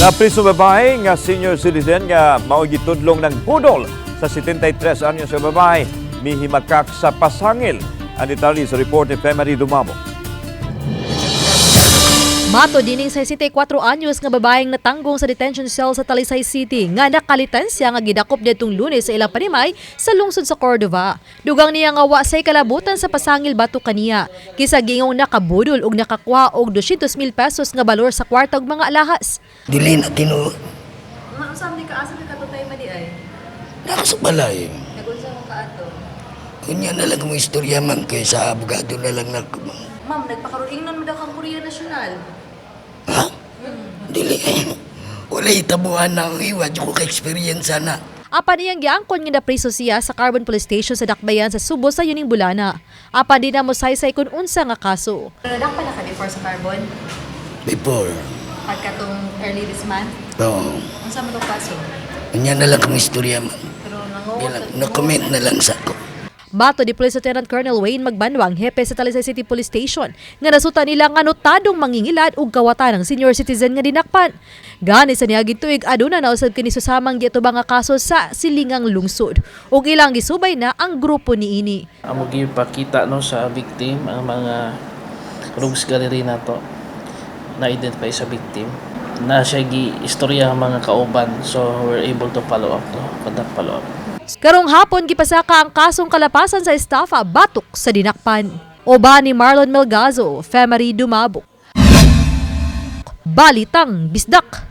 Napriso babae nga senior citizen nga mao gitudlong ng budol sa 73 anyos sa babae mihimakak sa pasangil. Ang detalye sa report ni Femary Dumabo. Mato dining 64 anyos nga babaeng natanggong sa detention cell sa Talisay City nga nakalitensya nga gidakop nitong Lunes sa ilang panimay sa lungsod sa Cordova. Dugang niya nga wa say kalabutan sa pasangil batok kaniya. Kisa gingong nakabudol og nakakuha og 200,000 pesos nga balor sa kwarta ug mga alahas. Dili na tinuod. Mausam ni ka asa ka katutay man di ay? Nako sa balay. Nagunsa mo kaato? Kunya na lang mo istorya man kay sa abogado na lang na. Ma'am, nagpakaroon ingnon mo daw kang Korea National. Ha? Dili. Wala itabuhan na ang iwa. Di ko ka-experience na. Apan niyang giangkon nga napriso siya sa Carbon Police Station sa Dakbayan sa Subo sa yuning bulana. Apan di na mosaysay kung unsa nga kaso. Nadakpan na ka before sa Carbon? Before. Pagkatong early this month? Oo. Unsa man kaso? Kunya na lang kung istorya man. Pero Di lang, no-comment na lang sa ko. Bato ni Police Lieutenant Colonel Wayne Magbanwa ang hepe sa Talisay City Police Station nga nasuta nila nga notadong mangingilad ug kawatan ng senior citizen nga dinakpan. Gani sa niaging tuig aduna na usab kini susamang giatubang nga kaso sa silingang lungsod ug ilang gisubay na ang grupo niini. Amo gipakita no sa victim ang mga rogues gallery nato na identify sa victim na siya gi istorya ang mga kauban, so we're able to follow up, no, conduct follow up. Karong hapon gipasaka ang kasong kalapasan sa estafa batok sa dinakpan. Oba ni Marlon Melgazo, Femery Dumabo. Balitang Bisdak.